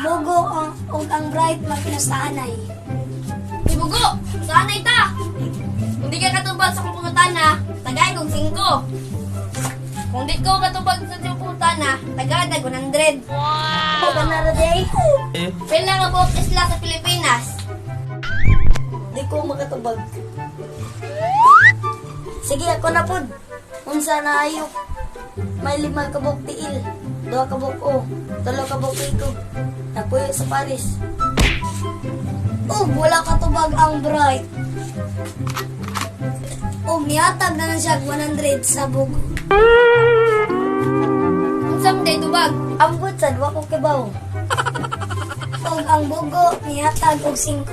Bugo ug ang Bright magkinastahanay. Uy, Bugo, saanay ta? Kung di ka katubag sa akong pangutana, tagay kong 5. Kung di ko katubag sa akong pangutana, tagay tag 100. Wow! Ka na day. Pila ka buok isla sa Pilipinas? Di ko makatubag. Sige, ako na pod. Unsa na ayo? May lima ka buok tiil, duha ka buok o, tulo ka buok ikog. Napuyo sa Paris. Ug wala katubag ang Bright. Ug nihatag na lang siya og 100 sa Bugo. Unsa man day tubag? Ambot sad, wa ko kibaw. Ug ang Bugo nihatag og 5.